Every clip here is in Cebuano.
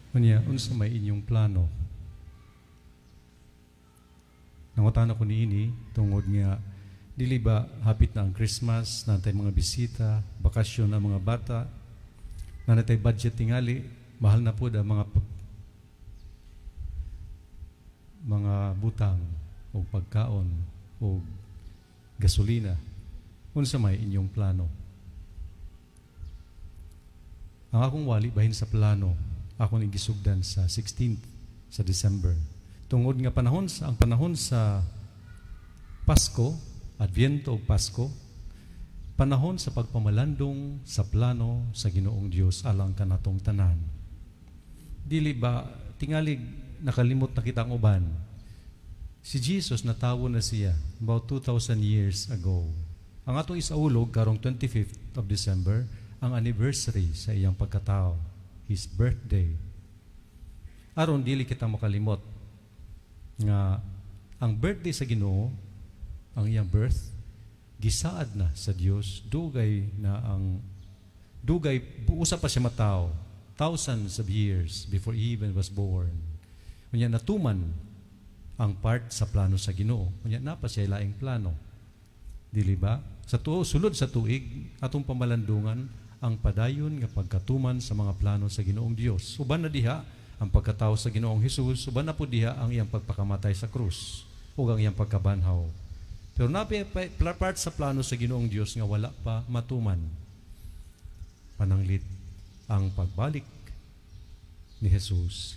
Unya, unsa may inyong plano? Nangutana ko niini tungod nga dili ba hapit na ang Christmas, naa tay mga bisita, bakasyon ang mga bata, naa tay budget tingali, mahal na pud ang mga butang o pagkaon o gasolina. Unsa may inyong plano? Ang akong wali bahin sa plano, akong igisugdan sa 16th sa December. Tungod nga panahon sa ang panahon sa Pasko, Adviento o Pasko, panahon sa pagpamalandong sa plano sa Ginoong Dios alang kanatong tanan. Dili ba tingalig nakalimot na kitang uban? Si Jesus, natawo na siya about 2,000 years ago. Ang atong isaulog karong 25th of December, ang anniversary sa iyang pagkatao, his birthday. Aron dili kita makalimot nga ang birthday sa Ginoo, ang iyang birth, gisaad na sa Dios dugay na, ang dugay usa pa siya matao, thousands of years before he even was born. Unya natuman ang part sa plano sa Ginoo. Unya naa pa siya laing plano. Dili ba? Sa tuo sulod sa tuig, atong pamalandungan ang padayon nga pagkatuman sa mga plano sa Ginoong Dios. Uban na diha ang pagkatao sa Ginoong Hesus, uban na po diha ang iyang pagpakamatay sa krus ug ang iyang pagkabanhaw. Pero naa pay part sa plano sa Ginoong Dios nga wala pa matuman. Pananglit ang pagbalik ni Jesus,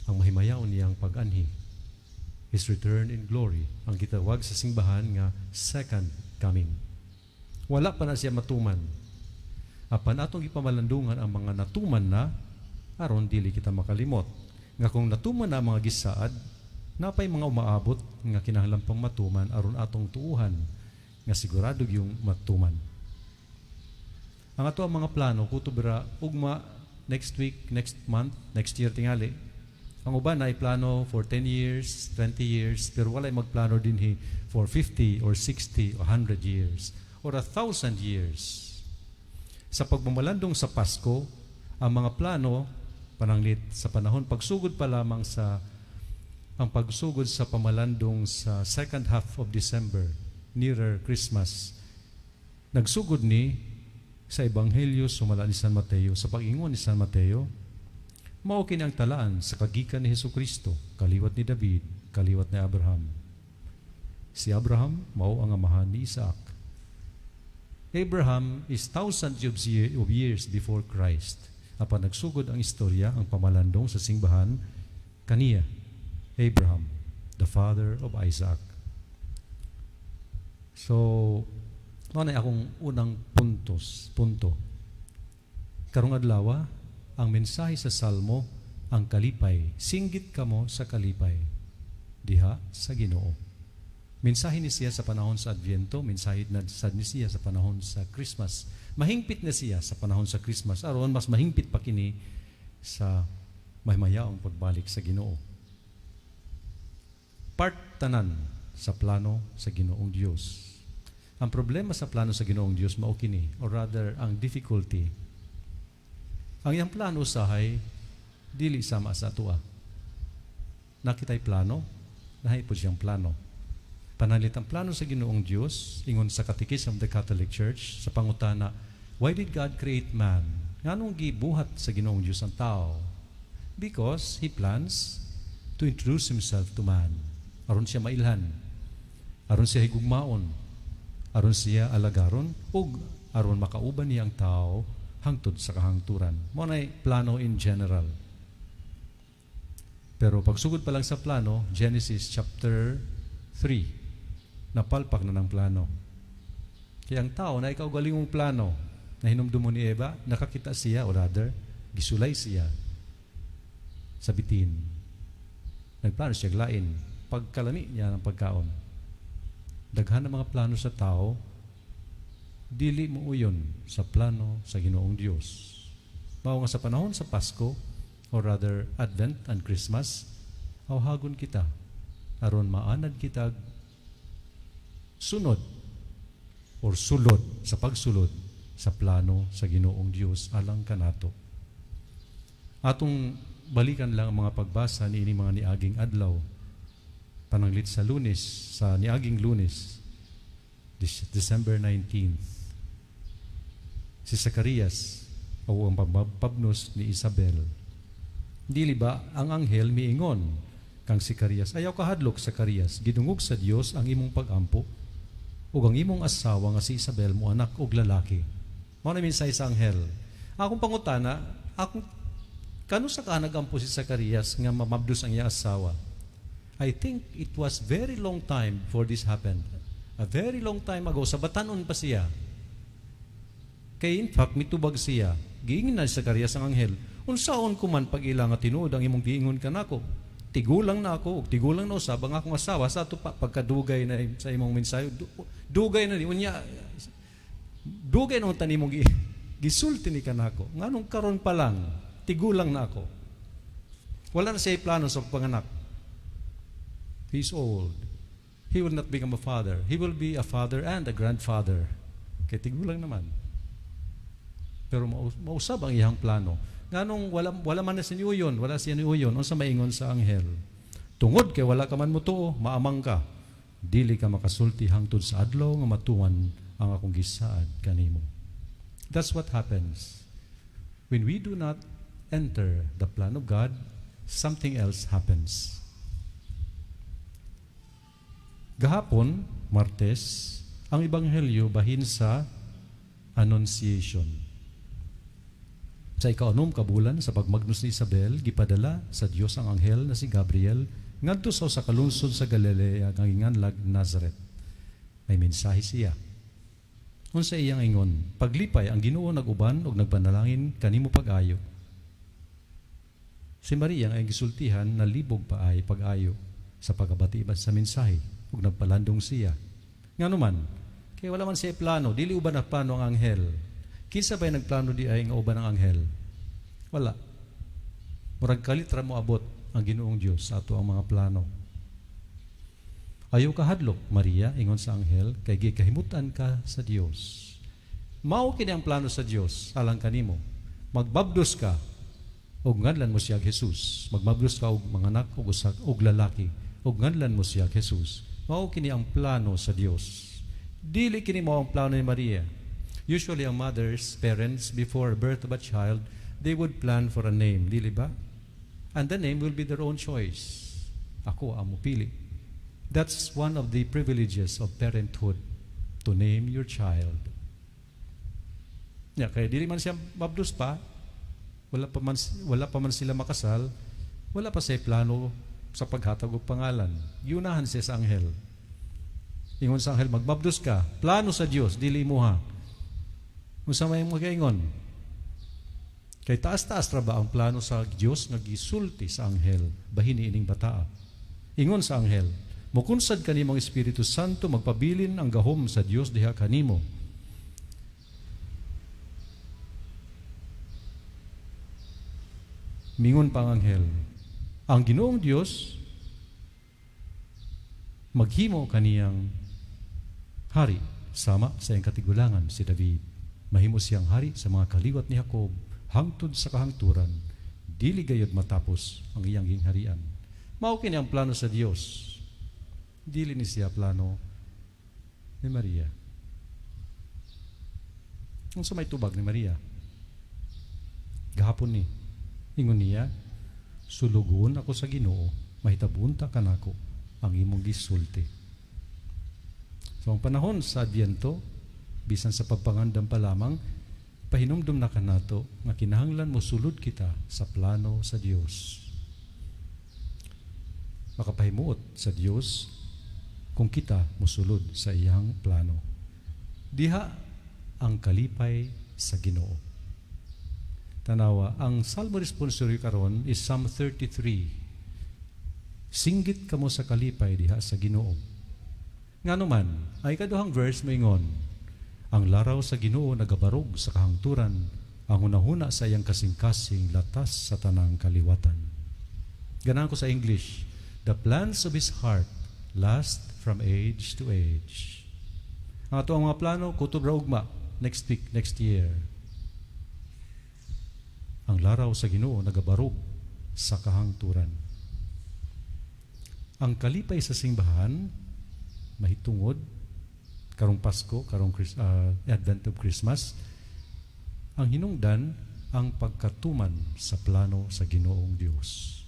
ang mahimayaon niyang pag-anhi, His return in glory, ang gitawag sa simbahan nga second coming. Wala pa na siya matuman. Apan atong ipamalandungan ang mga natuman na aron dili kita makalimot. Nga kung natuman na ang mga gisaad, naa pay mga umaabot nga kinahanglan pang matuman aron atong tuuhan nga sigurado yung matuman. Ang ato ang mga plano kutob ra ugma, next week, next month, next year tingali. Ang uban ay plano for 10 years, 20 years, pero walay magplano dinhi for 50 or 60 or 100 years or 1,000 years. Sa pagmamalandong sa Pasko, ang mga plano pananglit sa panahon pagsugod pa lamang sa ang pagsugod sa pamalandong sa second half of December, nearer Christmas, nagsugod ni sa Ebanghelyo sumala ni San Mateo, sa pag-ingon ni San Mateo, "Mao kini ang talaan sa kagikan ni Hesus Kristo, kaliwat ni David, kaliwat ni Abraham. Si Abraham mao ang amahan ni Isaac." Abraham is thousands of years before Christ. Apan nagsugod ang istorya, ang pamalandong sa simbahan, kaniya, Abraham, the father of Isaac. So, mao na akong unang punto. Karong adlaw, ang mensahe sa Salmo, ang kalipay. Singgit kamo sa kalipay diha sa Ginoo. Mensahe ni siya sa panahon sa Adviento, mensahe na sad ni siya sa panahon sa Christmas. Mahingpit na siya sa panahon sa Christmas aron mas mahingpit pa kini sa mahimayaong pagbalik sa Ginoo. Part tanan sa plano sa Ginoong Dios. Ang problema sa plano sa Ginoong Dios mao kini, or rather ang difficulty. Ang iyang plano usahay dili sama sa atoa. Naa kita'y plano, lahi po siyang plano. Pananglitan plano sa Ginoong Dios, ingon sa Catechism of the Catholic Church, sa pangutana, "Why did God create man?" Nganong gibuhat sa Ginoong Dios ang tao? Because He plans to introduce Himself to man. Aron siya mailhan. Aron siya higugmaon. Aron siya alagaron. Ug aron makauban niya ang tao hangtod sa kahangturan. Mao nay plano in general. Pero pagsugod pa lang sa plano, Genesis chapter 3, napalpak na ng plano. Kaya ang tao naay kaugalingong plano na hinumdumo ni Eva, nakakita siya, or rather, gisulay siya sa bitin. Nagplano siya lain. Pagkalami niya ng pagkaon. Daghan ng mga plano sa tao, dili mo uyon sa plano sa Ginoong Dios. Mao nga sa panahon sa Pasko, or rather Advent and Christmas, awhagon kita aron maanad kita sunod or sulod sa pagsulod sa plano sa Ginoong Dios alang kanato. Atong balikan lang ang mga pagbasa niini mga niaging adlaw. Pananglit sa Lunes, sa niaging Lunes, December 19th. Si Zacarias o ang pabnos ni Isabel. Dili ba ang anghel miingon kang Zacarias, "Ayaw kahadlok, Zacarias, gidungog sa Dios ang imong pagampo ug ang imong asawa nga si Isabel moanak og lalaki." Mao na mensahe sa anghel. Akong pangutana, akong kanus-a ka nagampo si Zacarias nga mamabdos ang iya asawa? I think it was very long time before this happened. A very long time ago, sa batanon pa siya. Kay in fact, mitubag siya. Giingnan si Zacarias ang anghel, "Unsaon ko man pag-ila nga tinuod ang imong giingon kanako? Tigulang na ako, ug tigulang na usab ang akong asawa." Sa ato pa, pagkadugay na sa imong mensahe, dugay na ni, unya, dugay na unta nimong gisulti ni kanako. Nganong karon pa lang, tigulang na ako? Wala na siya plano sa panganak. He's old. He will not become a father. He will be a father and a grandfather. Kay tigulang naman. Pero mausab ang iyang plano. Nganong wala man na siya niuyon, wala siya niuyon, unsa maingon sa anghel? "Tungod kay wala ka man motuo, maamang ka. Dili ka makasulti hangtod sa adlaw nga matuman ang akong gisaad kanimo." That's what happens. When we do not enter the plan of God, something else happens. Gahapon, Martes, ang Ebanghelyo bahin sa Annunciation. Sa ikaanom ka bulan sa pagmagnos ni Isabel, gipadala sa Dios ang anghel na si Gabriel ngadto sa usa ka lungsod sa Galilea nga ginganlag Nazaret. May mensahe siya. Unsa iyang ingon? "Paglipay, ang Ginoo nag-uban ug nagpanalangin kanimo pag-ayo." Si Maria nga gisultihan nalibog pa ay pag-ayo sa pagkabati ba sa mensahe ug nagpalandong siya. Ngano man? Kay wala man siya plano, dili uban ang plano ang anghel. Kinsa ba'y nagplano di ay nga uban ang anghel? Wala. Murag kalit ra mo abot ang Ginoong Dios sa ato ang mga plano. "Ayaw kahadlok, Maria," ingon sa anghel, "kay gikahimutan ka sa Dios." Mao kini ang plano sa Dios alang kanimo. Magbabdos ka ug ngadlan mo siya Jesus. Magmabdos ka og manganak og usa og lalaki ug ngadlan mo siya Jesus. Mao kini ang plano sa Dios. Dili kini mao ang plano ni Maria. Usually ang mothers, parents, before birth of a child, they would plan for a name, dili ba? And the name will be their own choice. Ako ang mupili. That's one of the privileges of parenthood, to name your child. Ya, kaya dili man siya mabdos pa, wala pa man sila makasal, wala pa siya plano sa paghatag og pangalan. Giunahan siya sa anghel. Ingon sa anghel, "Magbabdos ka." Plano sa Dios, dili imuha. Unsa may magaingon? Kay taas-taas ra ba ang plano sa Dios nga gisulti sa anghel bahin ining bataa? Ingon sa anghel, "Mukunsad kanimo ang Espiritu Santo, magpabilin ang gahom sa Dios diha kanimo." Mingon pa ang anghel, "Ang Ginoong Dios maghimo kaniyang hari sama sa iyang katigulangan si David. Mahimo siyang hari sa mga kaliwat ni Jacob hangtod sa kahangturan. Dili gayud matapos ang iyang gingharian." Mao kini ang plano sa Dios. Dili ni siya plano ni Maria. Unsa may tubag ni Maria? Gahapon ni ingon niya, "Sulugoon ako sa Ginoo, mahitabo unta kanako ang imong gisulti." So ang panahon sa Adbyento, bisan sa pagpangandam pa lamang, pahinumdum na kanato nga kinahanglan mo sulod kita sa plano sa Dios. Makapahimuot sa Dios kung kita mosulod sa iyang plano. Diha ang kalipay sa Ginoo. Tanawa, ang Salmo responsory karon is Psalm 33. Singgit kamo sa kalipay diha sa Ginoo. Ngano man, ay kaduhang verse moingon, ang laraw sa Ginoo nagabarog sa kahangturan, ang hunahuna sa iyang kasing-kasing latas sa tanang kaliwatan. Ganahan ko sa English, "The plans of his heart last from age to age." Ang ato ang mga plano, kutob ra ugma, next week, next year. Ang laraw sa Ginoo nagabarog sa kahangturan. Ang kalipay sa simbahan mahitungod karong Pasko, karong Advent of Christmas, ang hinungdan ang pagkatuman sa plano sa Ginoong Dios.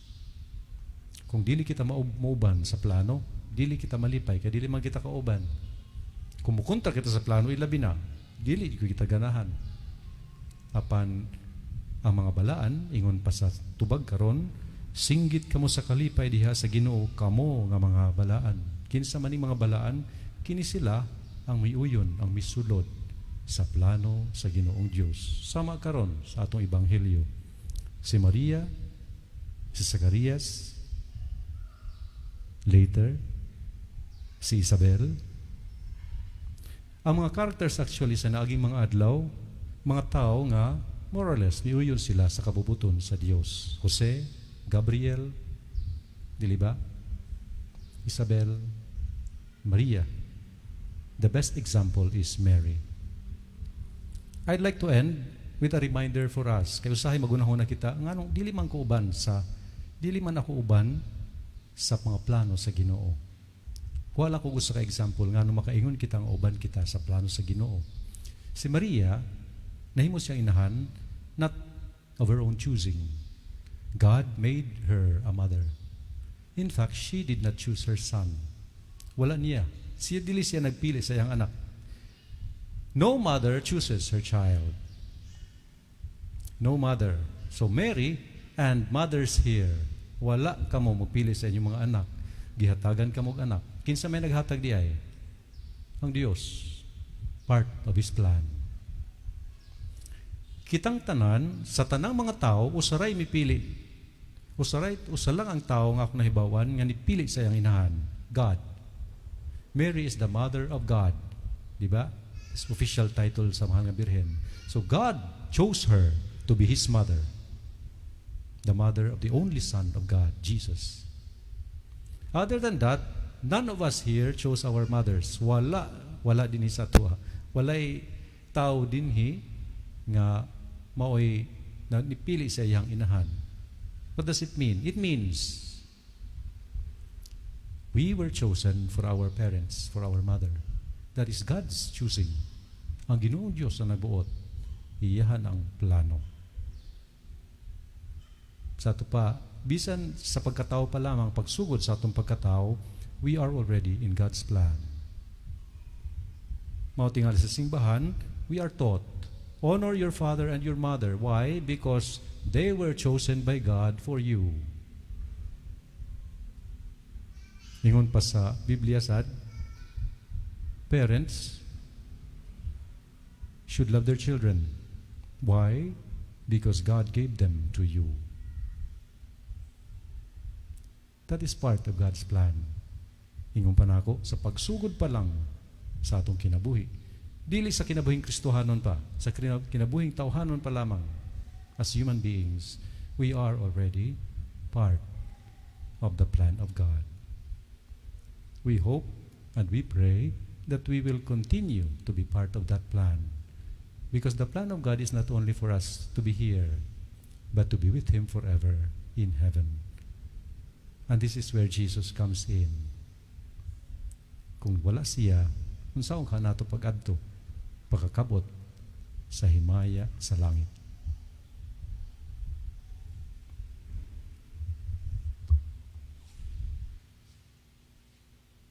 Kung dili kita mauban sa plano, dili kita malipay kay dili man kita kauban. Kung mukontra kita sa plano, ilabi na, dili kita ganahan. Apan ang mga balaan, ingon pa sa tubag karon, "Singgit kamo sa kalipay diha sa Ginoo, kamo nga mga balaan." Kinsa man ning mga balaan? Kini sila ang miuyon, ang misulod sa plano sa Ginoong Dios. Sama karon sa atong ebanghelyo. Si Maria, si Zacarias, later si Isabel. Ang mga characters actually sa naaging mga adlaw, mga tao nga more or less miuyon sila sa kabubuton sa Dios. Jose, Gabriel, dili ba? Isabel, Maria. The best example is Mary. I'd like to end with a reminder for us. Kay usahay magunahon na kita, nganong dili man ako uban sa mga plano sa Ginoo. Wala ko gusto ka example ngano makaingon kita nga uban kita sa plano sa Ginoo. Si Maria, nahimo siyang inahan not of her own choosing. God made her a mother. In fact, she did not choose her son. Wala niya. Siya, dili siya nagpili sa iyang anak. No mother chooses her child. No mother. So Mary and mothers here, wala kamo mopili sa inyong mga anak. Gihatagan kamo og anak. Kinsa may naghatag diay? Ang Dios. Part of His plan. Kitang tanan, sa tanang mga tao, usa ray mipili. Usa ray, usa lang ang tao nga ako nahibawan nga nipili sa iyang inahan. God. Mary is the mother of God. Di ba? It's official title sa Mahal nga Birhen. So God chose her to be His mother. The mother of the only Son of God, Jesus. Other than that, none of us here chose our mothers. Wala, wala dinhi sa atoa. Walay tao dinhi nga maoy na nipili sa iyang inahan. What does it mean? It means we were chosen for our parents, for our mother. That is God's choosing. Ang Ginoong Diyos ang nagbuot. Iyahan ang plano. Sa ato pa, bisan sa pagkatao pa lamang, pagsugod sa atong pagkatao, we are already in God's plan. Mao tingali sa simbahan, we are taught, "Honor your father and your mother." Why? Because they were chosen by God for you. Ingon pa sa Biblia sad, parents should love their children. Why? Because God gave them to you. That is part of God's plan. Ingon pa nako, sa pagsugod pa lang sa atong kinabuhi. Dili sa kinabuhing Kristohanon pa, sa kinabuhing tawhanon pa lamang. As human beings, we are already part of the plan of God. We hope and we pray that we will continue to be part of that plan. Because the plan of God is not only for us to be here, but to be with Him forever in heaven. And this is where Jesus comes in. Kung wala siya, unsaon ka nato pag-adto, pagkakabot sa himaya sa langit?